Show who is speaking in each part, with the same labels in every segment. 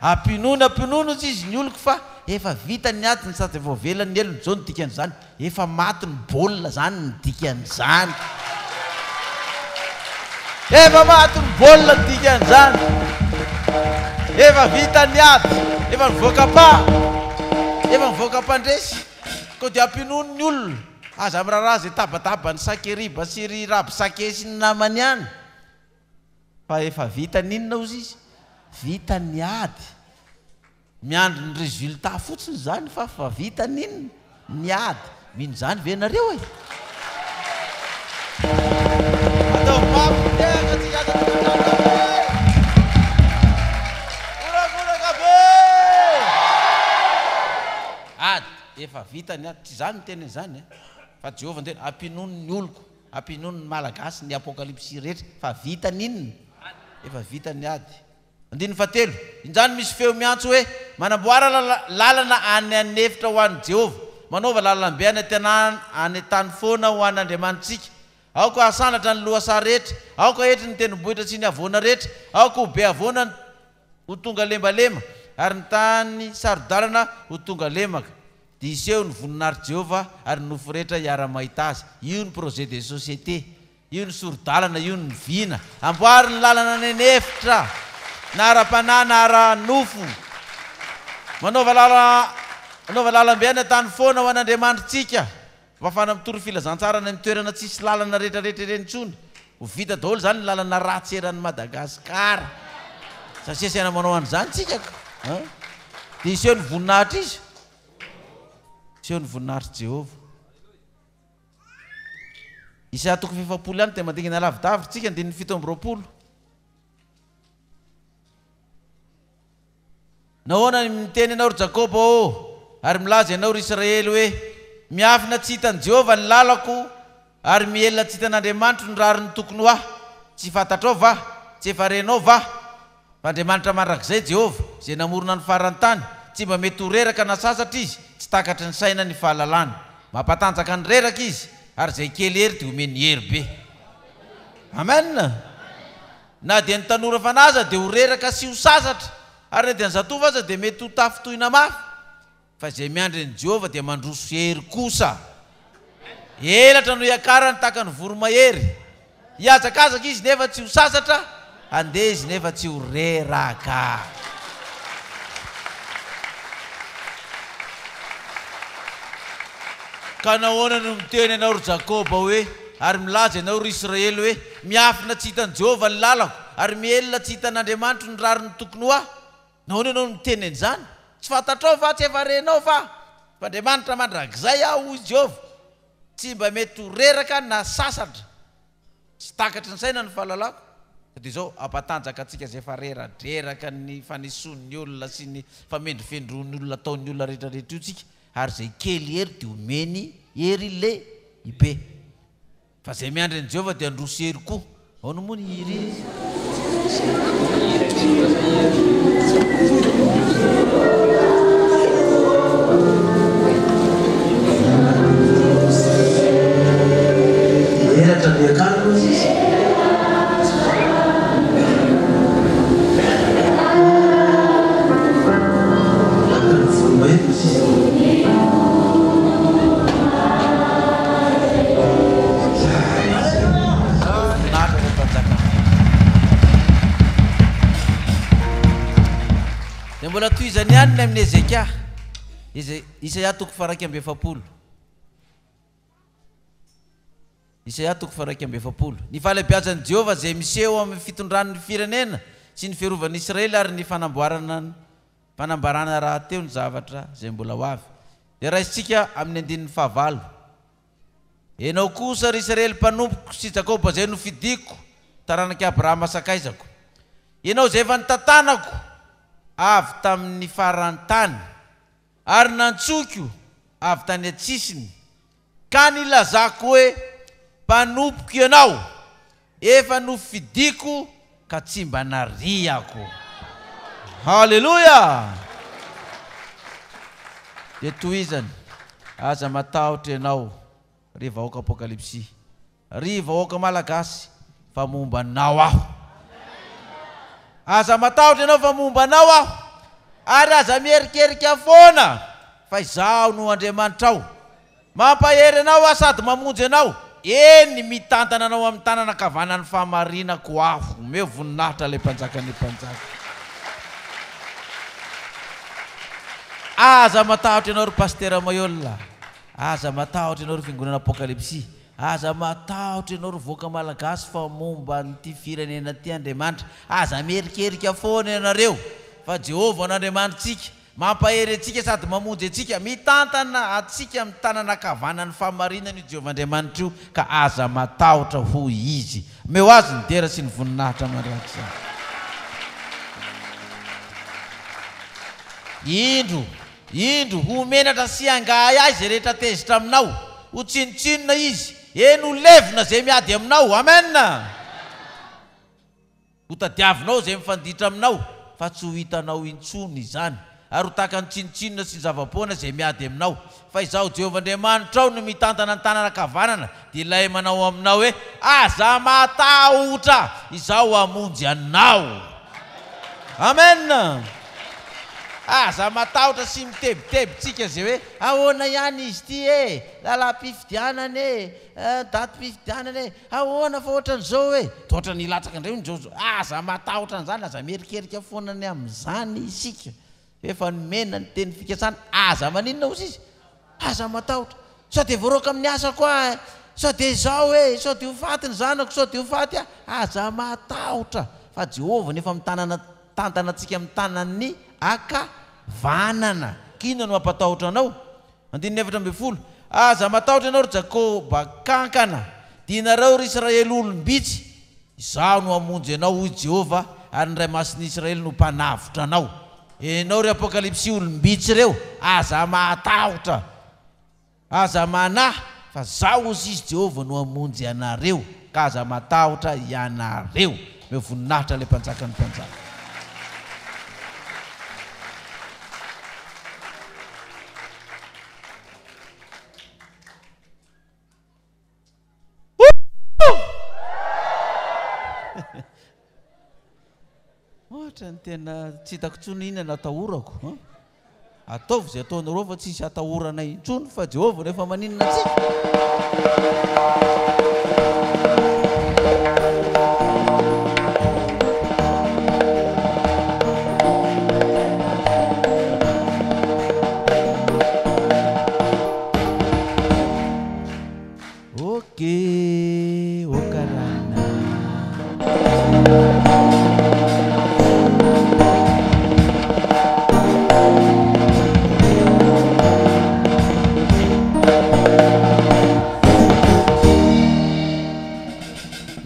Speaker 1: Ampinono, ampinono hozy izy ny oloko fa efa vita ny adiny sady efa voavela ny helony, zao no dikan'izany, efa maty ny baolina zany ny dikan'izany. Efa maty ny baolina ny dikan'izany. Efa vita ny ady, efa nivoaka pa, efa nivoaka mpandresy. Koa dia ampinono ny olona, aza miraharaha izay tabataban'i Sakeriba sy ry Rabsake sy ny namany any. Fa efa vita ny inona ozy izy? Vita ny ady. Miandry ny résultat fotsiny izany fa fa vita ny inona? Ny ady. Mino izany ve nareo e? Ataovy mafy ny tehaka tsika ato an-tokantrano ao e! Horakoraka be! Ady. Efa vita ny ady. Tsy izaho no miteny an'izany e! Fa Jehovah niteny, ampinono ny oloko. Ampinono ny Malagasy ny Apokalypsy rehetra fa vita ny inona? Efa vita ny ady. Andininy fahatelo, Injany misy feo miantso hoe, Manamboara lalana any an'efitra ho an'i Jehovah, manaova lalambe any an-tanàna any an-tany foana ho an'Andriamanitsika. Aoka hasandratra ny lohasaha rehetra, aoka hetry ny tendrombohitra sy ny havoana rehetra, aoka ho be havoana ny ho tonga lembalema, ary ny tany saro-dalana ho tonga lemaka. Dia hiseho ny voninahitr'i Jehovah, ary ny nofo rehetra hiara-mahita azy. Io ny projet de société. Io ny sori-dalana, io ny vina. Amboary ny lalana any an'efitra, na ara-panahy na ara-nofo. Manaova lala, manaova lalambe any an-tany foana ho an'Andriamanitritsika. Mba afahana mitory filazantsara any amin'ny toerana tsisy lalana retraretra ireny intsony. Ho vita daholo izany ny lalana ratsy eran'i Madagascar. Satria asaina manao an'izany tsika ka. An? Dia hiseho ny voninahitra iza? Hiseho ny voninahitr'i Jehovah. Isaia toko fahefapolo ihany dia mandingana lavidavitra tsika, andininy 27. Nahoana no miteny ianao, ry Jakoba ô, ary milaza ianao, ry Israely, hoe, Miafina tsy hitan'i Jehovah ny lalako, ary mihelina tsy hitan'Andriamanitro ny rariny tokony ho ahy? Tsy fantatrao va? Tsy efa renao va? Fa Andriamanitra mandrakizay Jehovah, izay namorona ny faran'ny tany, tsy mba mety ho reraka na sasatra Izy, tsy takatry ny saina ny fahalalany. Mampatanjaka ny reraka Izy, ary izay kely hery dia omeny hery be. Amen! Na dia ny tanora fanahy aza dia ho reraka sy ho sasatra, ary na dia ny zatovo aza dia mety ho tafintohina mafy. Fa izay miandry an'i Jehovah dia mandroso hery kosa. Elatra no hiakarany tahaka ny voromahery. Hihazakazaka izy nefa tsy ho sasatra, handeha izy nefa tsy ho reraka. Ka nahoana no miteny ianao, ry Jakoba, hoe, ary milaza ianao, ry Israely, hoe, Miafina tsy hitan'i Jehovah ny lalako, ary mihelina tsy hitan'Andriamanitro ny rariny tokony ho ahy? Nahoana ianao no miteny an'izany? Tsy fantatrao va? Tsy efa renao va? Fa Andriamanitra mandrakizay aho, hoy Jehovah, tsy mba mety ho reraka na sasatra. Tsy takatry ny saina ny fahalalako. Fa dia izao, hampatanjaka antsika izay efa reradreraka ny fanesoan'ny olona sy ny famendrofendroan'ny olona ataon'ny olona rehetrarehetra io tsika, ary izay kely hery dia omeny hery lehibe. Fa izay miandry an'i Jehovah dia handroso hery koa. Ahoana moa ny hira iny? Elatra be akany hozy izy. Tahaka ny voromahery hozy izy. Voninahitra ireo mpanjaka rehetra. Dia mbola tohizany ihany ny amin'i Hezekia. Isaia toko faha-41. Isaia toko faha-41. Ny fahalehibiazan'i Jehovah izay miseho amin'ny fitondrany ny firenena sy ny fiarovan'i Israely ary ny fanamboarana ny fanambarana rahateo ny zavatra izay mbola ho avy. Dia raisintsika amin'ny andininy fahavalo. Ianao kosa, ry Israely mpanompoko, sy Jakoba izay nofidiko, taranak'i Abrahama sakaizako. Ianao izay efa nitantanako avy tamin'ny faran'ny tany, ary nantsoiko avy tany an-tsisiny, ka nilazako hoe, Mpanompoko ianao, efa nofidiko ka tsy mba nariako. Haleloia! Dia tohizany, Aza matahotra ianao, ry vahoaka Apokalypsy, ry vahoaka Malagasy, fa momba anao aho. Aza matahotra ianao fa momba anao aho. Ary aza miherikerika foana, fa Izaho no Andriamanitrao. Mampahery anao Aho sady mamonjy anao, eny, mitantana anao amin'ny tanana ankavanan'ny fahamarinako Aho. Omeo voninahitra ilay Mpanjakan'ny mpanjaka. Aza matahotra ianao ry Pasitera Maiola, aza matahotra ianao ry Fiangonana Apokalypsy, aza matahotra ianao ry vahoaka Malagasy fa momba an'ity firenena ity Andriamanitra. Aza miherikerika foana ianareo fa Jehovah no Andriamanitsika. Mampahery antsika sady mamonjy antsika, mitantana antsika amin'ny tanana ankavanan'ny fahamarinana io Jehovah Andriamanitra io, ka aza matahotra, hoy izy. Omeo azy ny dera sy ny voninahitra mandrakizay. Indro, indro, ho menatra sy hangahahy izay rehetra tezitra aminao, ho tsinontsinona izy, eny, ho levona izay miady aminao. Amena! Ho tadiavinao izay mifanditra aminao, fa tsy ho hitanao intsony izany, ary ho tahaka ny tsinontsinona sy ny zava-poana izay miady aminao. Fa Izaho Jehovah Andriamanitrao no mitantana ny tanana ankavanana, dia Ilay manao aminao hoe, Aza matahotra, Izaho hamonjy anao. Amen! Aza matahotra sy mitebiteby tsika izay hoe, Ahoana ihany izy ity e? Lalam-pifidianana e? Datim-pifidianana e? Ahoana fa ohatran'izao e? Dia ohatran'ny hilatsaka indray hono izao. Aza matahotra an'izany, aza mierikerika foana ny amin'izany isika. Efa nomena ny teny fikasana, aza maninona hozy izy? Aza matahotra. Sao dia voaroaka amin'ny asako aho e? Sao dia izao e? Sao dia ho faty ny zanako? Sao dia ho faty aho? Aza matahotra fa Jehovah no efa mitanana tantana antsika amin'ny tanan'ny ankavanana. K'inona no hampatahotra anao? Andininy 14, Aza matahotra ianao, ry Jakoba kankana, dia ianareo, ry Israely olom-bitsy. Izaho no hamonjy anao, hoy Jehovah, ary ny Iray Masin'ny Israely no Mpanavotra anao. Ianao, ry Apokalypsy olom-bitsy ireo, aza matahotra, aza manahy, fa Izaho, hoy izy, Jehovah, no hamonjy anareo, ka aza matahotra ianareo. Omeo voninahitra ilay Mpanjakan'ny mpanjaka. Ohatra ny tena tsy hitako intsony inona no atahorako an! Ataovy izay ataonareo fa tsisy atahoranay intsony fa Jehovah no efa maninona antsika. Ok okarana.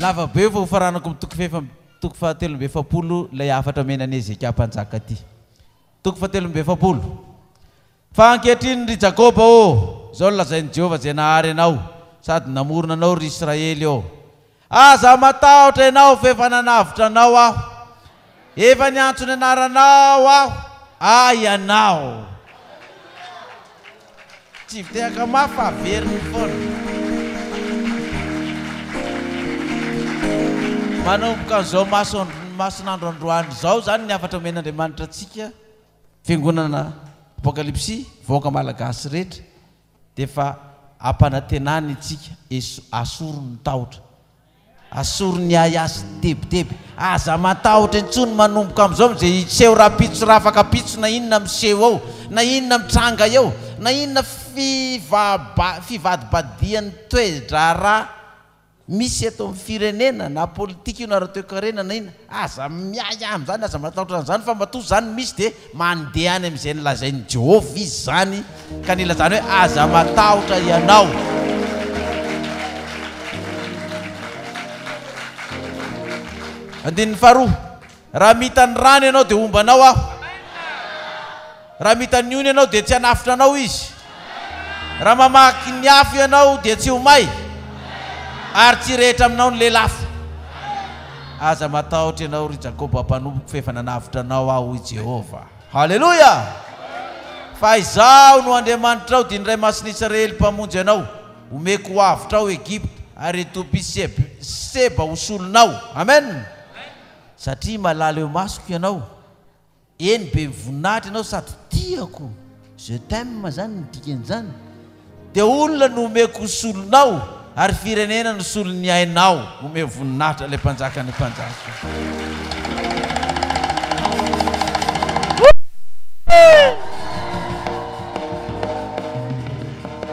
Speaker 1: Lava be vao hofaranako amin'ny toko fahefa toko fahatelo amby 40 ilay hafatra omena an'i Hezekia mpanjaka ity. Toko fahatelo amby 40. Fa ankehitriny, ry Jakoba ô, izao no lazain'i Jehovah izay nahary anao sady namorona anao, ry Israely ô, Aza matahotra ianao, fa efa nanavotra anao Aho. Efa niantso ny anaranao Aho, Ahy ianao. Tsy vitehaka mafy fa averiny foana. Manomboka an'izao masonandro androany izao izany ny hafatra omen'Andriamanitra antsika. Fiangonana Apokalypsy, vahoaka Malagasy rehetra dia efa ampanantenana itsika eso asory ny tahotra, asory ny ahiahy sy ny tebiteby, aza matahotra intsony manomboka amin'izao amin'izay hiseho rahampitso rahafakampitso na inona miseho eo na inona mitranga eo na inona fivaba fivadibadihan'ny toe-draharaha misy eto amin'ny firenena na politika io na ara-toekarena na inona, aza miahiahy amin'izany, aza matahotra an'izany fa matoa izany misy dia mandeha any amin'izay nolazain'i Jehovah izy izany ka nilazany hoe aza matahotra ianao. Andininy faharoa. Raha mita ny rano ianao dia homba anao Aho. Raha mita ny ony ianao dia tsy hanafotra anao izy. Raha mamaky ny afo ianao dia tsy ho may, ary tsy hirehitra aminao ny lelafo. Aza matahotra ianao, ry Jakoba mpanompoko, fa efa nanavotra anao Aho, hoy Jehovah. Haleloia! Fa Izaho no Andriamanitrao, dia ny Iray Masin'i Israely Mpamonjy anao. Homeko ho avotra ao Egypta, ary Etiopia sy Seba ho solonao. Amen! Satria malala eo imasoko ianao. Eny be voninahitra ianao sady tiako, je t'aime zany ny dikan'izany, dia olona no omeko ho solonao ary firenena no solon'ny ainao, omeo voninahitra ilay mpanjakan'ny mpanjaka.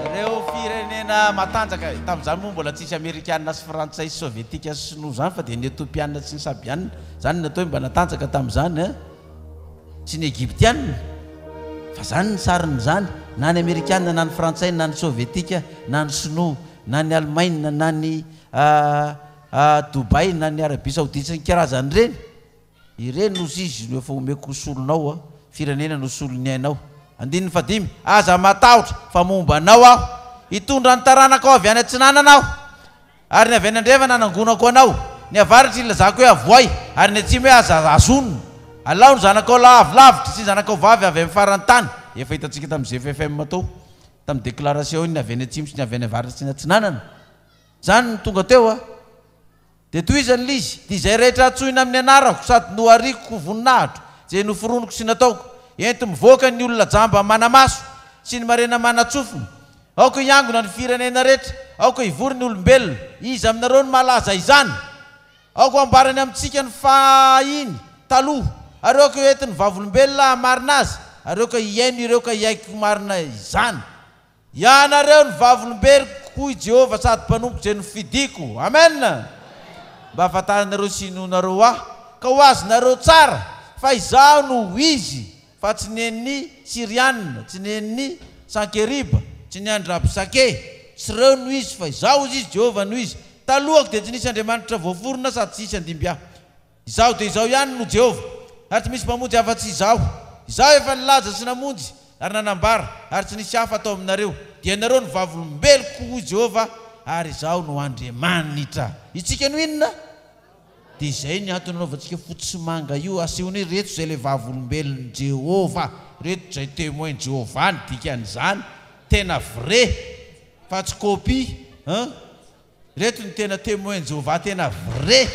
Speaker 1: Ireo firenena matanjaka, tamin'izany moa mbola tsisy amerikana sy frantsay sy sovietika sy sinoa izany fa dia ny etopiana sy ny sabiana, Izany no atao hoe mba natanjaka tamin'izany an! Tsy ny Egyptiana, fa izany ny sarin'izany, na ny Amerikana, na ny Frantsay, na ny Sovietika, na ny Sinoa, na ny Alemaina, na ny Dubaï, na ny Arabie Saoudite sy ny karazany ireny. Ireny no izy no efa omeko ho solonao an! Firenena no solon'ny ainao. Andininy fahadimy, Aza matahotra, fa momba anao aho. Hitondra ny taranakao avy any atsinanana aho. Ary ny avy any andrefana hanangonako anao, ny avaratra hilazako hoe avoay, ary ny atsimo hoe aza hazonina. Alao ny zanakao lahy avy lavitra sy ny zanakao vavy avy amin'ny faran'ny tany. Efa hitantsika tamin'ny GFFM tao, tamin'ny déclaration iny ny avy any atsimo sy ny avy any avaratra sy ny atsinanana. Izany no tonga teo a. Dia tohizany ilay izy, dia izay rehetra antsoina amin'ny anarako sady nohariko ho voninahitro, izay noforoniko sy nataoko, ento mivoaka ny olona jamba mana-maso sy ny marena manan-tsofina. Aoka hiangona ny firenena rehetra, aoka hivory ny olombelona. Iza aminareo no mahalaza izany? Aoka hambarany amintsika ny fahiny taloha, ary aoka ho entin'ny vavolombelona hahamarina azy, ary aoka hihaino ireo ka hiaiky ho marina izany. Ianareo no vavolombeloko, hoy Jehovah, sady mpanompoko izay nofidiko. Amena! Mba hahafantaranareo sy hinoanareo Ahy, ka ho azonareo tsara fa Izaho no Izy. Fa tsy nen'ny Syriana, tsy nen'ny Sankeriba, tsy ny an-dRabsake, tsy ireo no izy, fa Izaho, hozy izy, Jehovah no izy. Talohako dia tsy nisy andriamanitra voaforona sady tsy hisy handimby Ahy. Izaho dia Izaho ihany no Jehovah, ary tsy misy mpamonjy afa-tsy Izaho. Izaho efa nilaza sy namonjy ary nanambara, ary tsy nisy hafa tao aminareo. Dia ianareo no vavolombeloko, hoy Jehovah, ary Izaho no Andriamanitra. Isika no inona? Dia izay ny antony anaovantsika fotsy sy manga io, asehony hoe reto izay ilay vavolombelon'i Jehovah, reto izay témoin Jehovah ny dikan'izany, tena vrai fa tsy copie an, reto ny tena témoin Jehovah tena vrai.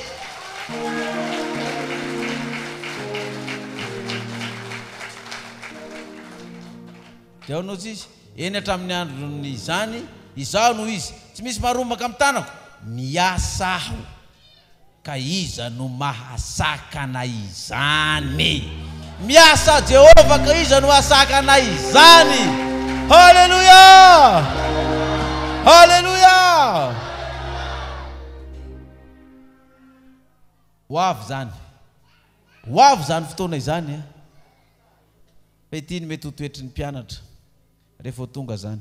Speaker 1: Dia ao no izy, eny hatramin'ny andron'izany, izaho no izy, tsy misy marombaka amin'ny tanako, miasa aho. Ka iza no mahasakana izany? Miasa Jehovah ka iza no hahasakana izany? Haleloia! Haleloia! Ho avy izany. Ho avy izany fotoana izany. Fa ity no mety ho toetry ny mpianatra rehefa ho tonga izany.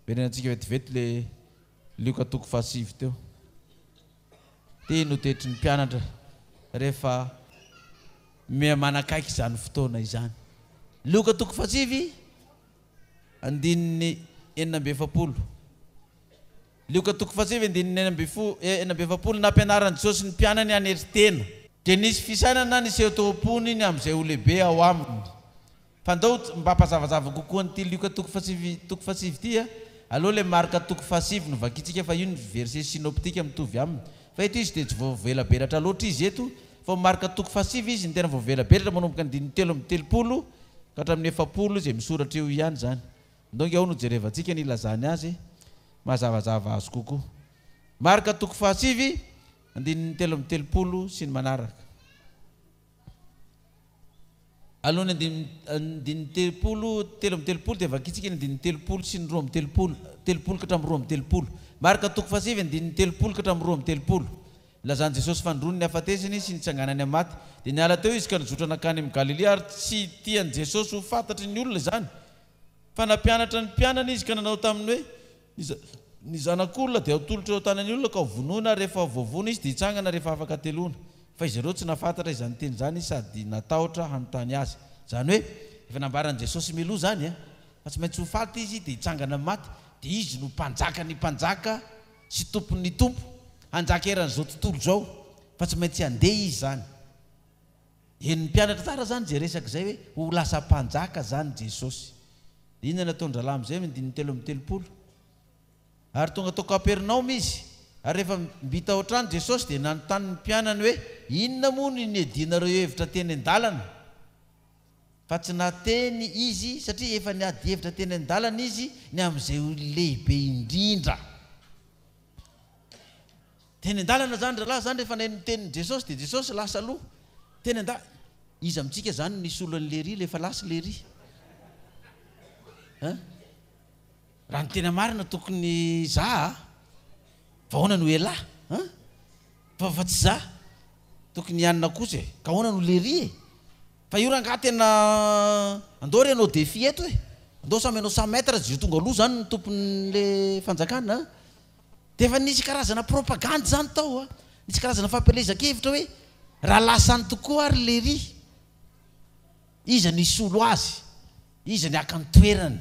Speaker 1: Verenantsika vetivety le Lioka toko fahasivy teo. Ity no toetry ny mpianatra rehefa miha manakaiky izany fotoana izany. Lioka toko fahasivy, andininy 46. Lioka toko fahasivy, andininy 46, Nampianaran'i Jesosy ny mpianany hanetry tena. Dia nisy fisainana niseho teo am-pony ny amin'izay ho lehibe ao aminy. Fa ndao mba hampazavazava kokoa an'ity Lioka toko fahasivy toko fahasivy ity a! Aleo ilay Marka toko fahasivy no vakintsika fa io ny verset synoptique mitovy aminy. Fa eto izy dia tsy voavelabelatra loatra izy eto fa ao Marka toko fahasivy izy no tena voavelabelatra manomboka andininy 33 ka hatramin'ny 40 izay misoratra eo ihany izany. Ndao ange ao no jerevantsika ny ilazany azy mazavazava azy kokoa. Marka toko fahasivy andininy 33 sy ny manaraka. Alohan'ny andininy andininy 30, 33 dia vakintsika ny andininy 30 sy ny 32, 30 ka hatramin'ny 32. Marka toko fahasivy andininy 30 ka hatramin'ny 32. Nilazan'i Jesosy fanindroany ny hafatesany sy ny nitsanganany amin'ny maty. Dia niala teo izy ka nizotra nankany amin'i Galilia ary tsy tian'i Jesosy ho fantatry ny olona izany. Fa nampianatra ny mpianany izy ka nanao taminy hoe, Ny ny Zanak'olona dia hatolotra eo an-tanan'ny olona ka hovonoina, ary rehefa voavono izy dia hitsangana rehefa afaka hateloana. Fa izy ireo tsy nahafantatra izany teny izany sady natahotra hanontany azy. Izany hoe, efa nambaran'i Jesosy mialoha izany e, fa tsy maintsy ho faty izy dia hitsangana amin'ny maty, dia izy no Mpanjakan'ny mpanjaka sy Tompon'ny tompo, hanjaka eran'izao tontolo izao, fa tsy maintsy handeha izy izany. Henon'ny mpianatra tsara izany izay resaka izay hoe ho lasa mpanjaka izany Jesosy. Dia inona no nataon-drahalahy amin'izay amin'ny andininy 33? Ary tonga tao Kapernaomy izy, ary rehefa mby tao an-trano Jesosy dia nanontany ny mpianany hoe, Inona moa no niadianareo hevitra teny an-dalana? Fa tsy nahateny izy, satria efa niady hevitra teny an-dalana izy ny amin'izay ho lehibe indrindra. Teny an-dalana izany rahalahy izany rehefa naheno ny tenin'i Jesosy dia Jesosy lasa aloha. Teny an-da, iza amintsika izany no nisolo an'i Lery rehefa lasa Lery? Hein? Raha ny tena marina tokony za a! Fa ahoana no elah? Hein? Fa fa tsy za. Tokony hianina kosa e! Ka ahoana no Lery e? Fa io rangahy tena andao re hanao défi eto e! Andao samy hanao 100 mètres zay tonga aloha zany ny tompon'le fanjakana a! Dia efa nisy karazana propagandy zany tao a! Nisy karazana fampielezan-kevitra hoe raha lasa any tokoa ary lery, iza no hisolo azy? Iza no haka ny toerany?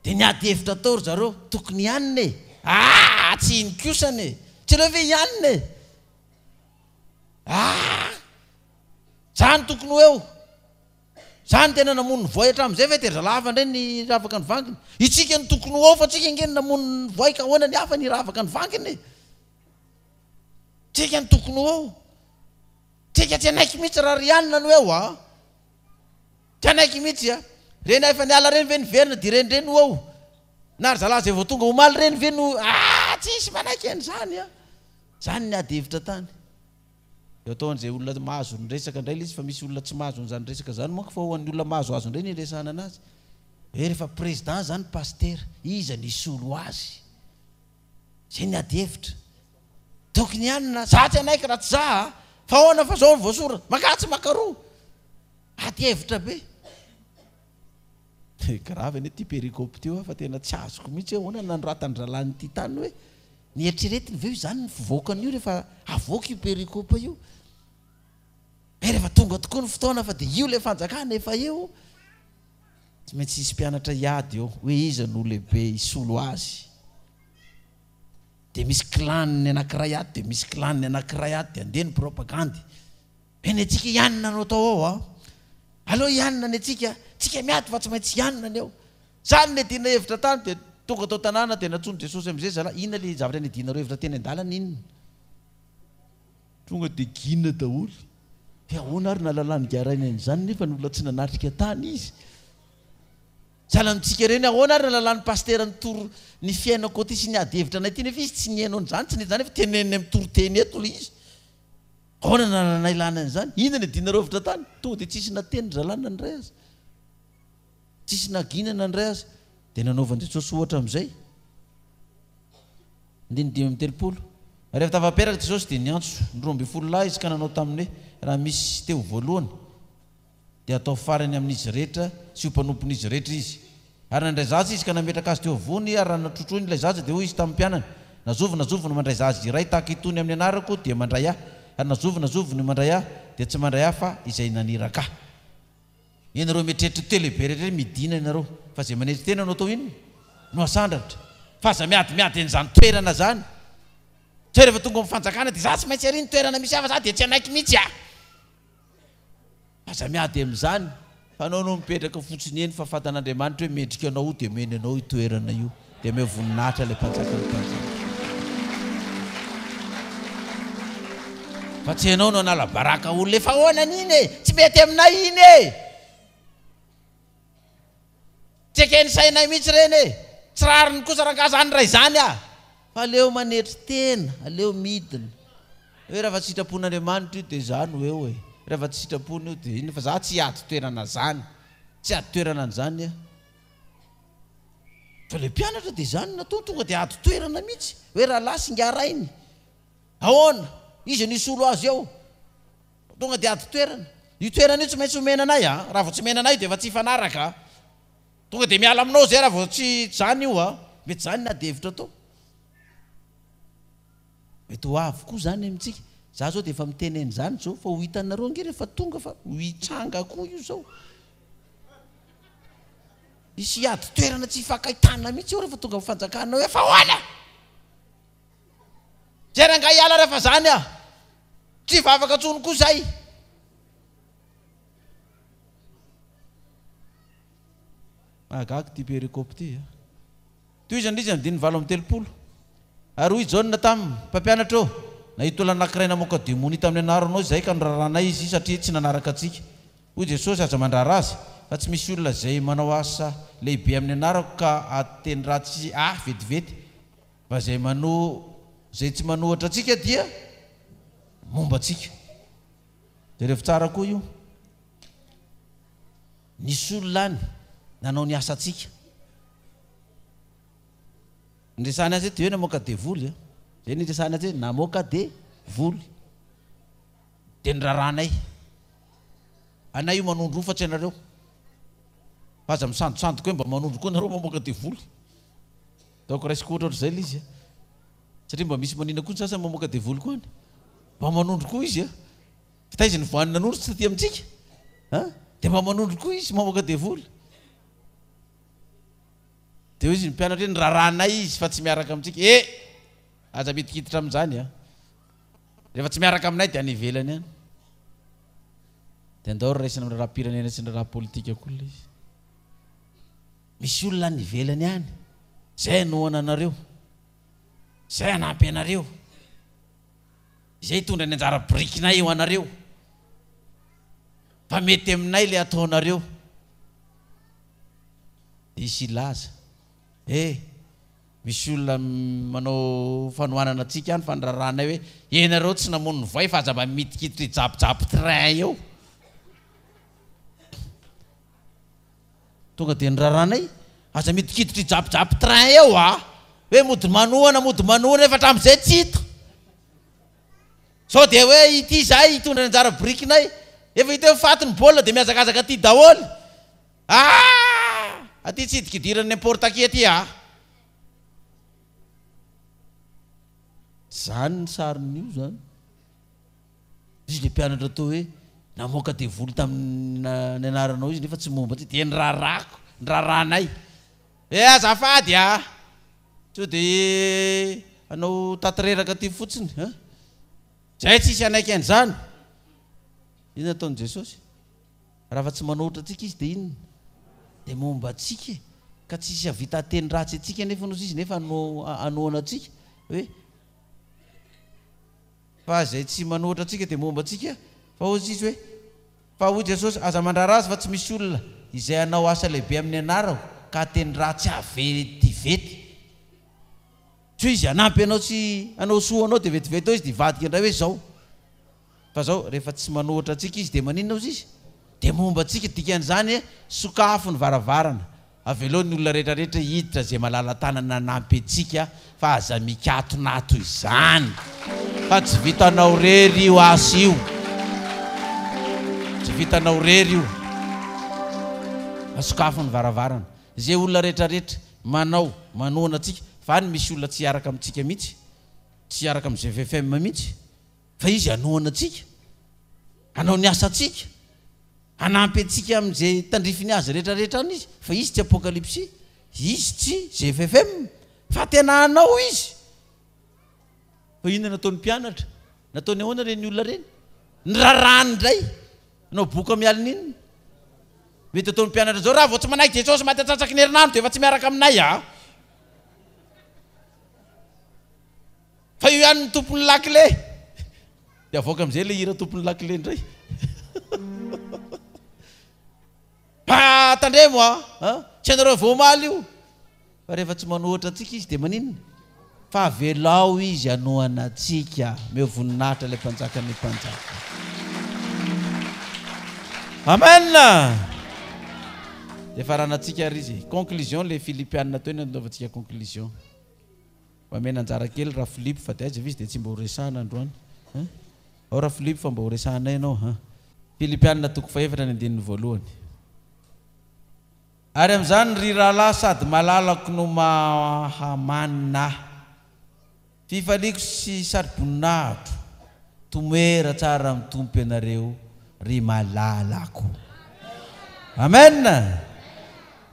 Speaker 1: Dia niady hevitra tao ry zareo, tokony hianina e! Aa! Tsy iny kosany e! Tsy aleo ve hianina e? Aa! Za no tokony ho eo. Za no tena namono ny voay hatramin'izay ve dia ry zalahy hafa indray ny hiravaka ny vanginy? Itsika no tokony ho eo fa tsika ange no namono ny voay ka ahoana ny hafa ny hiravaka ny vanginy e? Tsika no tokony ho eo. Tsika tsy hanaiky mihitsy raha ry anona no eo a! Tsy hanaiky mihitsy a! Reny efa niala reny ve niverina dia ireny indray no eo? Na ry zalahy izay vao tonga omaly ireny ve no aa! Tsisy manaiky an'izany a! Zany ny ady hevitra tany. Eo atao an'izay olona mahazo ny resaka indray ilay izy fa misy olona tsy mahazo an'izany resaka izany manko fa ho an'ny olona mahazoazo indray ny iresahana anazy. Hoe rehefa président izany pasitera, iza no hisolo azy? Izay ny ady hevitra. Tokony ihany na za tsy hanaiky raha tsy za a! Fa ahoana fa zao no voasoratra, makatsy makaroa. Ady hevitra be. Grave anie ity pericope ity hoa fa tena tsy azoko mihitsy hoe ahoana no nanoratan'ny tany hoe ny eritreretiny ve izany ny fivoakan'io rehefa avoaka io pericope io? Hoe rehefa tonga tokoa ny fotoana fa dia io ilay fanjakana efa eo, tsy maintsy hisy mpianatra hiady eo hoe iza no lehibe hisolo azy. Dia misy clan-ny anankiray ato, dia misy clan-ny anankiray ato, dia andeha ny propagandy. Be ny antsika hianina no atao ao a! Aleo hianina ny antsika, tsika miady fa tsy maintsy hianina ny ao. Zany niadiana hevitra tany dia tonga tao tanàna dia nantsoin'i Jesosy amizay zalahy, inona le zavatra niadianareo hevitra teny an-dalana inona? Tonga dia gina daholo. Dia ahoana ary nahalalan'i Garainy an'izany nefa ny olona tsy nanatrika tany izy? Sahala amintsika ireny, ahoana ary nahalalan'ny pasitera nitory ny fiainako aty sy ny ady hevitra anay aty nefa izy tsy nihaino an'izany, tsy nety izany nefa teneniny amin'ny toriteny eto ilay izy. Ahoana no nahilana an'izany? Inona ny adinareo hevitra tany? Tonga dia tsisy nateny ry zalahy nandray azy. Tsisy nagina nandray azy. Dia nanaovan'i Jesosy ohatra amin'izay. Andininy 35. Rehefa tafapetraka Jesosy dia niantso ny 12 lahy izy ka nanao taminy hoe, Raha misy te ho voalohany, dia hatao farany amin'izy rehetra sy ho mpanompon'izy rehetra izy. Ary nandray zaza izy ka nametraka azy teo afovoany, ary raha notrotroiny ilay zaza, dia hoy izy tamin'ny mpianany, Na zovy na zovy no mandray zaza iray tahaka itony amin'ny anarako, dia mandray Ahy, ary na zovy na zovy no mandray Ahy, dia tsy mandray Ahy fa izay naniraka Ahy. Ianareo mieritreritra teo lehibe rehetra ireny, midina ianareo, fa izay manetry tena no atao inona? No asandratra. Fa aza miadimiady an'izany toerana izany. Sao rehefa tonga amin'ny fanjakana dia za tsy maintsy ary ny toerana misy ahy fa za dia tsy hanaiky mihitsy ah! Aza miady amin'izany fa anao no mipetraka fotsiny eny fa fantan'Andriamanitra hoe mendrika anao io dia omeny anao io toerana io dia omeo voninahitra ilay mpanjakan'ny mpanjaka. Fa tsy ianao no hanala baraka olona efa ahoana an'iny e! Tsy mety aminay iny e! Tsy eken'ny sainay mihitsy ireny e! Tsy rariny kosa rangaha zany raha izany ah! Fa aleo manetry tena, aleo midina. Hoe raha fa sitrapon'Andriamanitra io dia za no eo e! Raha fa tsy sitrapony io dia inona fa za tsy hiady toerana zany. Tsy hiady toerana an'izany aho. Fa ilay mpianatra dia izany no nataony, tonga dia ady toerana mihitsy. Hoe rahalahy sy ingahy rainy. Ahoana? Iza no hisolo azy eo? Tonga dia ady toerana. Io toerana io tsy maintsy omena anay a! Raha vao tsy omena anay dia efa tsy hifanaraka a! Tonga dia miala aminao izay raha vao tsy izany io a! Mety izany ny ady hevitra atao. Mety ho avy koa izany amintsika. Za zao dia efa miteny an'izany izao fa ho hitanareo ange rehefa tonga fa ho hitranga koa io izao. Hisy hiady toerana tsy hifankahitana mihitsy eo rehefa tonga amin'ny fanjakana eo. Efa ahoana? Zay rangahy hiala rehefa zany ah! Tsy hivavaka tsony koa zay! Mahagaga ity perikope ity a! Tohizana izy andininy 38. Ary hoy Jaona taminy, Mpampianatra ô, nahita olona anankiray namoaka demonia tamin'ny anaranao izahay ka noraranay izy satria tsy nanaraka antsika. Hoy Jesosy, Aza mandrara azy, fa tsy misy olona izay manao asa lehibe amin'ny anarako ka hahateny ratsy ahy vetivety, fa izay mano, izay tsy manohatra antsika dia momba antsika. Jerevo tsara koa io. Nisy olona any nanao ny asantsika. Ny resahany azy eto dia hoe namoaka devoly a. Izay ny resahany azy hoe namoaka devoly. Dia ny raharahanay. Anay io manondro io fa tsy anareo. Fa aza misandosandoka hoe mba manondro koa nareo mamoaka devoly. Donc raisiko ohatra ohatr'izay ilay izy a. Satria mba misy manina koa ny sasany mamoaka devoly koa any. Mba manondro koa izy a. Fa taiza ny voany nanondro tsy taty amintsika? A? Dia mba manondro koa izy mamoaka devoly. Dia hoy izy ny mpianatra hoe ny raharahanay izy fa tsy miaraka amintsika. E! Aza midikiditra amin'izany a. Rehefa tsy miaraka aminay dia any ivelany any. Dia andao raisina amin'ny raharaham-pirenena sy ny raharaha politika koa ilay izy. Misy olona any ivelany any izay hanohana anareo, izay hanampy anareo, izay hitondra ny anjara birikinay ho anareo. Fa mety aminay ilay ataonareo. Dia hisy hilaza, Eh! Misy olona manao fanohanana antsika any fa ny raharahanay hoe ianareo tsy namono ny voay fa aza mba midikiditra hijapijapy train eo. Tonga dia ny raharahanay aza midikiditra hijapijapy train eo a! Hoe mody manohana mody manohana nefa hatramin'izay tsy hita. Sao dia hoe ity izahay hitondra ny anjara birikinay. Efa hita hoe faty ny baolina dia mihazakazaka aty daholo. Ah! Aty tsy hidikidiran'ny n'importe qui aty ah! Zany ny sarin'io zany. Izy le mpianatra toa hoe namoaka devoly tamin'ny ny anaranao izy nefa tsy momba antsika dia ny raharahako, ny raharahanay. Eh azafady ah! Sao dia hanao taty reraka aty fotsiny an! Zay tsisy hanaiky an'izany. Inona ataon'i Jesosy? Raha fa tsy manohitra antsika izy dia inona? Dia momba antsika e! Ka tsy hisy hahavita hateny ratsy antsika anefa hozy izy nefa hanohana antsika hoe fa izay tsy manohitra antsika dia momba antsika fa hozy izy hoe fa hoy Jesosy aza mandrara azy fa tsy misy olona izay hanao asa lehibe amin'ny anarako ka hateny ratsy ahy vetivety. Tsy hoe izy hanampy anao sy hanao soa anao dia vetivety eo izy dia hivadika indray hoe izao. Fa zao, rehefa tsy manohitra antsika izy dia maninona ozy izy? Dia momba antsika, dikan'izany hoe sokafo ny varavarana, avelao ny olona rehetra rehetra hiditra izay malala-tanana hanampy antsika fa aza mikatonato izany fa tsy vitanao rery io asa io, tsy vitanao rery io fa sokafo ny varavarana, izay olona rehetra rehetra manao, manohana antsika, fa any misy olona tsy hiaraka amintsika mihitsy, tsy hiaraka amin'ny gffm mihitsy. Fa Izy hanohana antsika, hanao ny asantsika, hanampy antsika amin'izay tandrifiny azy rehetra rehetra any Izy. Fa Izy tsy Apokalypsy, Izy tsy gffm, fa tena hanao Izy. Fa inona nataon'ny mpianatra? Nataony ahoana ireny olona ireny? Nirarahany indray. Nanao boka mialina inona? Mety ataon'ny mpianatra izao, raha vao tsy manaiky Jesosy maty atsatsaky ny herinandro dia efa tsy miaraka aminay ah. Fa io ihany ny tompon'ny lakile. Dia avoaka amin'izay ilay hira tompon'ny lakile indray. Pa tandremo a! Tsy ianareo vao omaly io. Fa rehefa tsy manohatra antsika izy dia maninona? Fa avelao izy hanohana antsika. Omeo voninahitra ilay mpanjakan'ny mpanjaka. Amen! Dia faranantsika ary izy. Conclusion ilay Filipiana teo ny anaovantsika conclusion. Omena anjara kely Rafilipo fa dia aiza ve izy dia tsy mba ho resahana androany hein? Ao Rafilipo fa mba ho resahanay ianao hein? Filipiana toko fahefatra ny andininy voalohany. Ary amin'izany ry rahalahy sady malalako no mahamanina ahy, fifaliako sy saroboninahitro, tomoera tsara amin'ny Tompo ianareo ry malalako. Amen!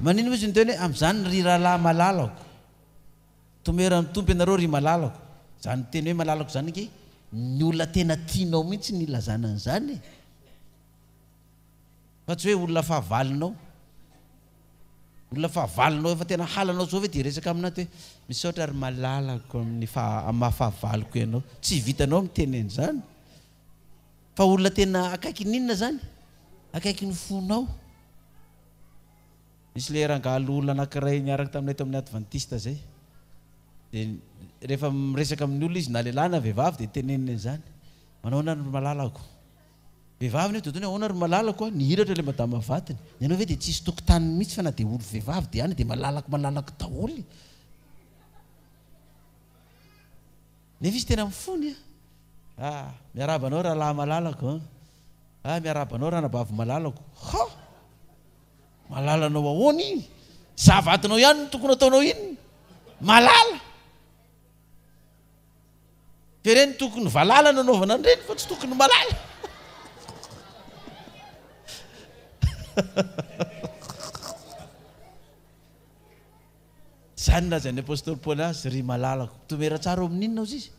Speaker 1: Maninona moa izy niteny hoe amin'izany ry rahalahy malalako? Tomeran'ny Tompo ianareo ry malalako. Izany teny hoe malalako izany ange ny olona tena tianao mihitsy no ilazana an'izany e. Fa tsy hoe olona fahavalonao. Olona fahavalonao efa tena halanao zao ve dia hiresaka aminà hoe misaotra ry malalako amin'ny faha maha fahavaloko ianao. Tsy vitanao miteny an'izany. Fa olona tena akaiky n'inona izany? Akaikin'ny fonao. Nisy le rangahy loholona anankiray niaraka taminay tao amin'ny Advantista zay. Dia rehefa miresaka amin'ny olona izy na lehilahy na vehivavy dia teneniny an'izany. Manao ahoana ry malalako? Vehivavy nefa dia ataony hoe ahoana ry malalako a? Nihiratra ilay madama vadiny. Ny anao ve dia tsisy tokotaniny mihitsy fa na dia olo vehivavy dia any dia malalako malalako daholo. Nefa izy tena mifony a! Ah, miarahaba anao rahalahy malalako a! Ah, miarahaba anao ranabavy malalako. Ha! Malalanao ahoana iny? Za vadinao ihany no tokony ataonao inona? Malala! Fa ireny tokony valala no anaovana an'ireny fa tsy tokony malala. Izany no lazain'ny apostoly Paoly azy, Ry malalako, mitomera tsara ao amin'inona hozy izy?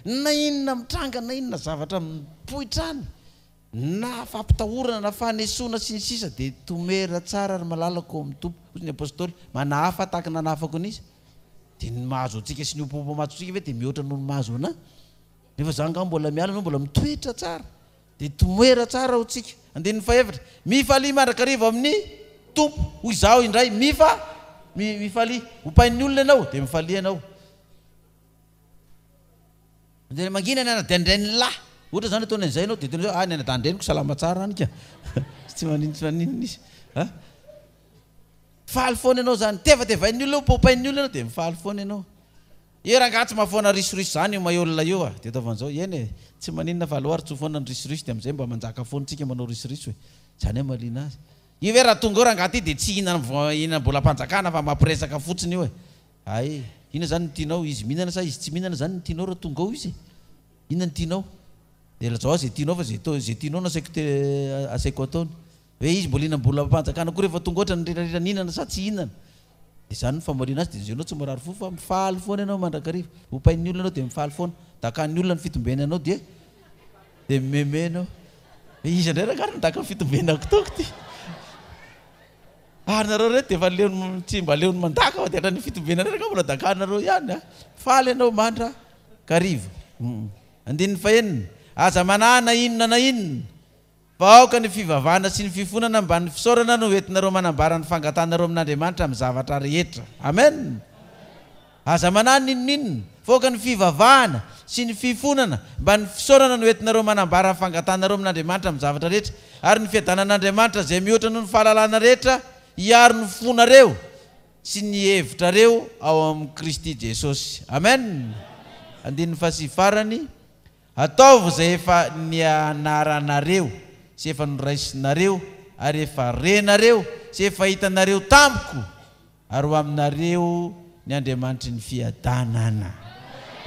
Speaker 1: Na inona mitranga, na inona zavatra mipoitra any, na fampitahorana, na fanesoana, sy ny sisa, dia tomera tsara, ry malalako, ao amin'ny Tompo. Hozy ny apostoly, manahafa tahaka ny nanahafako an'iza? Dia ny mahazo antsika sy ny ompoompo mahazo antsika ve dia mihoatra noho ny mahazo anà? Nefa izaho angaha mbola miala, ianao mbola mitoetra tsara. Dia tomoera tsara ho tsika. Andininy fahefatra, Mifalia mandrakariva amin'ny Tompo. Hoy izaho indray, mifa, mi, mifalia. Ompain'ny olona ianao, dia mifalia ianao. Dia mangina ny anadahin-drain'ny lahy. Ohatra izany ataony an'izay ianao, dia tena hoe, ah, ny anadahin-dreniko salama tsara any ka. Tsy maninona, tsy maninona izy. Ha? Faly foana ianao izany. Tevatevain'ny olona, opaopain'ny olona ianao, dia mifaly foana ianao. Io rangaha tsy mahafoana risoriso zany io maheolona io a! Dia ataovy an'izao, eny e! Tsy maninona fa aleo ary tsoa foana ny risoriso dia amin'izay mba manjaka foana tsika manao risoriso e! Zany hoe mahaliana azy. Io ve raha tonga eo rangaha ty dia tsy hihinana hihinam-bolam-panjakana fa mampiresaka fotsiny io e! Hay! Inona zany no tianao? Izy mihinana sa izy tsy mihinana zany no tianao raha tonga ao izy e? Inona no tianao? Dia lazao azy izay tianao fa izay atao izay tianao no asaiko te asaiko ataony. Hoe izy mbola hihinam-bolam-panjakana koa rehefa tonga ohatra ny rirarira nihinana sa tsy hihinana? Dia izany no famaliana azy, dia izay ianao tsy mirary fo fa mifaly foana ianao mandrakariva. Ompain'ny olona ianao dia mifaly foana. Dakan'ny olona ny fitombenanao dia dia mimeme ianao. Hoe iza indray rangahy no nidaka ny fitombenako toko ty? Ary nareo reto dia efa leon'ny tsy mba leon'ny mandaka fa dia hatramin'ny fitombenanareo rangahy mbola dakanareo ihany a! Faly ianao mandrakariva. Andininy fahenina, Aza manahy na inona na inona. Fa aoka ny fivavahana sy ny fifonana mba ny fisaorana no entinareo manambara ny fangatahanareo amin'Andriamanitra amin'ny zavatra rehetra. Amen! Aza manahy n'inon'inona, fa aoka ny fivavahana sy ny fifonana mba ny fisaorana no entinareo manambara ny fangatahanareo amin'Andriamanitra amin'ny zavatra rehetra, ary ny fiadanan'Andriamanitra izay mihoatra noho ny fahalalana rehetra hiaro ny fonareo sy ny hevitrareo ao amin'i Kristy Jesosy. Amen! Andininy fahasivy farany. Ataovy izay efa nianaranareo sy efa noraisinareo ary efa renareo sy efa hitanareo tamiko, ary ho aminareo ny Andriamanitry ny fiadanana.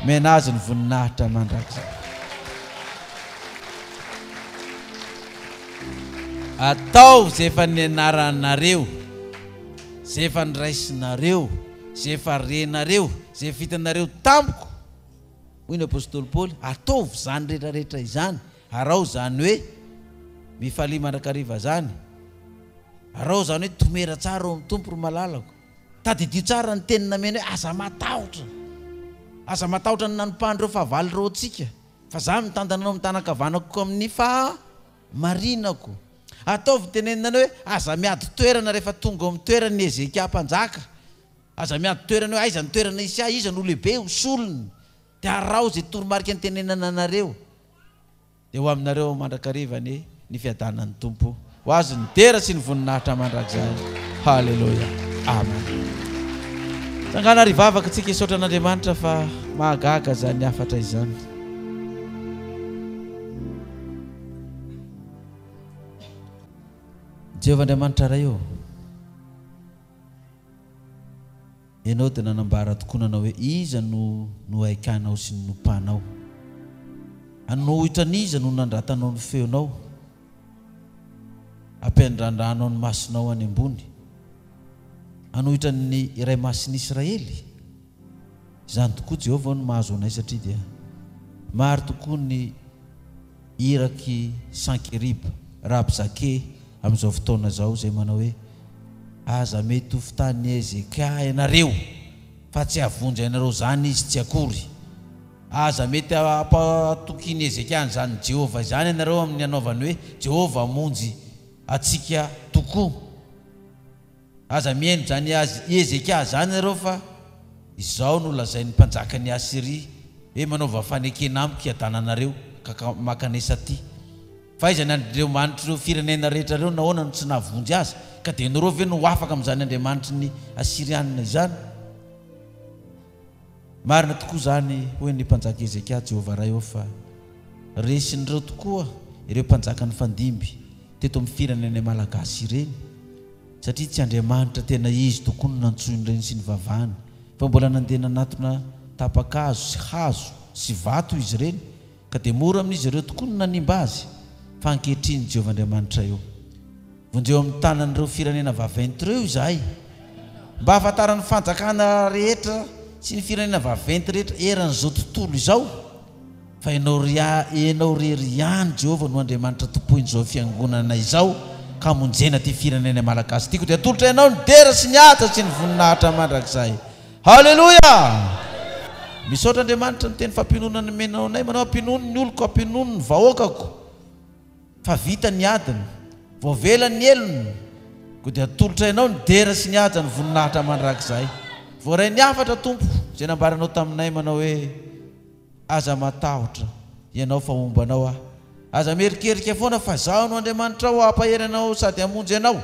Speaker 1: Omena Azy ny voninahitra mandrakizay. Ataovy izay efa nianaranareo, izay efa noraisinareo, izay efa renareo, izay efa hitanareo tamiko, Hoy ny apostoly Paoly, Ataovy izany rehetra rehetra izany, araho izany hoe mifalia mandrakariva izany, araho izany hoe tomera tsara ao amin'ny Tompo ry malalako. Tadidio tsara ny teny nameno hoe aza matahotra, aza matahotra ny nanompahan'ireo fahavalo ireo antsika, fa izaho mitantana anao amin'ny tanan-kavanako amin'ny fahamarinako. Ataovy ny tenenina anao hoe aza miady toerana rehefa tonga ao amin'ny toerany i Hezekia mpanjaka. Aza miady toerana hoe aiza ny toerana hisy ahy, iza no lehibe ho solony. Dia araho izay toromarika nitenenana anareo. Dia ho aminareo mandrakariva anie ny fiadanan'ny Tompo. Ho Azy ny dera sy ny voninahitra mandrakizay. Haleloia. Amen. Tsangana ary hivavaka tsika hisaotra an'Andriamanitra fa mahagaga izany hafatra izany. Jehovah Andriamanitra Ray ô. Ianao dia nanambara tokoa nanao hoe, Iza no nohaikanao sy nopanao? Hanohitra an'iza no nandratanao ny feonao? Hampiandrandranao ny masonao any ambony? Hanohitra ny Iray Masin'ny Israely? Izany tokoa Jehovah no mahazo anay satria dia maro tokoa ny irak'i Sankeriba, Rabsake, amin'izao fotoana izao izay manao hoe, Aza mety ho fitahin'i Hezekia ianareo, fa tsy hahavonjy anareo izany izy tsy akory. Aza mety hampatokian'i Hezekia an'izany Jehovah izany ianareo amin'ny hanaovany hoe, Jehovah hamonjy. antsika tokoa. Aza mihaino izany Hezekia izany ianareo fa izao no lazain'ny mpanjakan'i Asyria hoe manaova fanekena amiko hiadananareo ka mankanesa aty. Fa aiza ny andriamanitr'ireo firenena rehetra ireo nahoana no tsy nahavonjy azy? Ka dia ianareo ve no ho afaka amin'izany andriamanitry ny Asyrianina izany? Marina tokoa izany, hoy ny mpanjaka Hezekia, Jehovah Ray ô, fa resin'ireo tokoa ireo mpanjaka nifandimby teto amin'ny firenena malagasy ireny, satria tsy Andriamanitra tena izy tokoa no nantsoin'ireny sy nivavahany, fa mbola nandeha nanatona tapa-kazo sy hazo sy vato izy ireny, ka dia mora amin'izy ireo tokoa ny nanimba azy, fa ankehitriny Jehovah Andriamanitray ô, vonjeo amin'ny tanan'ireo firenena vaventy ireo izahay, mba hahafantaran'ny fanjakana rehetra sy ny firenena vaventy rehetra eran'izao tontolo izao, fa Ianao Ianao irery ihany Jehovah no Andriamanitra tompoin'izao fiangonana izao, ka hamonjena ity firenena malagasy ity, koa dia atolotra Ianao ny dera sy ny haja sy ny voninahitra mandrakizay. Haleloia! Misaotra Andriamanitra ny teny fampiononana nomenao anay, manao ampinono ny oloko, ampinono ny vahoakako fa vita ny adiny, voavela ny helony, koa dia atolotra Ianao ny dera sy ny haja ny voninahitra mandrakizay. Voaray ny hafatra Tompo izay nambaranao taminay manao hoe, Aza matahotra ianao fa homba anao Aho. Aza mierikerika foana fa Izaho no Andriamanitrao hampahery anao sady hamonjy anao.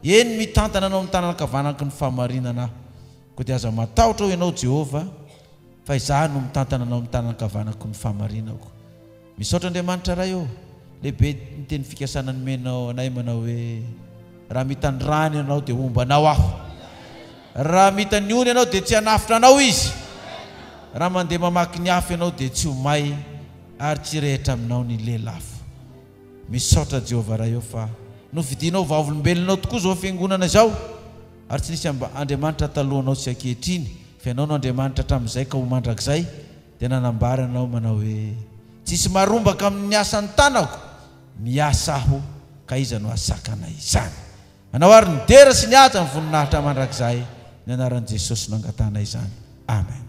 Speaker 1: Eny, mitantana anao amin'ny tanana ankavanako ny fahamarinana Aho. Koa dia aza matahotra hoy ianao Jehovah fa Izaho no mitantana anao amin'ny tanana ankavanako ny fahamarinako. Misaotra Andriamanitra Ray ô, lehibe ny teny fikasana nomenao anay manao hoe, Raha mita ny rano ianao dia homba anao aho. Raha mita ny ony ianao dia tsy hanafotra anao izy. Raha mandeha mamaky ny afo ianao dia tsy ho may ary tsy hirehitra aminao ny lelafo. Misaotra Jehovah Ray ô fa nofidinao ho vavolombelonao tokoa izao fiangonana izao ary tsy nisy Andriamanitra talohanao sy ankehitriny fa ianao no Andriamanitra hatramin'izay ka ho mandrakizay dia nanambara ianao manao hoe tsisy marombaka amin'ny asan'ny tanako miasa aho ka iza no hahasakana izany. Anao ary ny dera sy ny haja ny voninahitra mandrakizay ny anaran'i Jesosy no angatahana izany. Amen.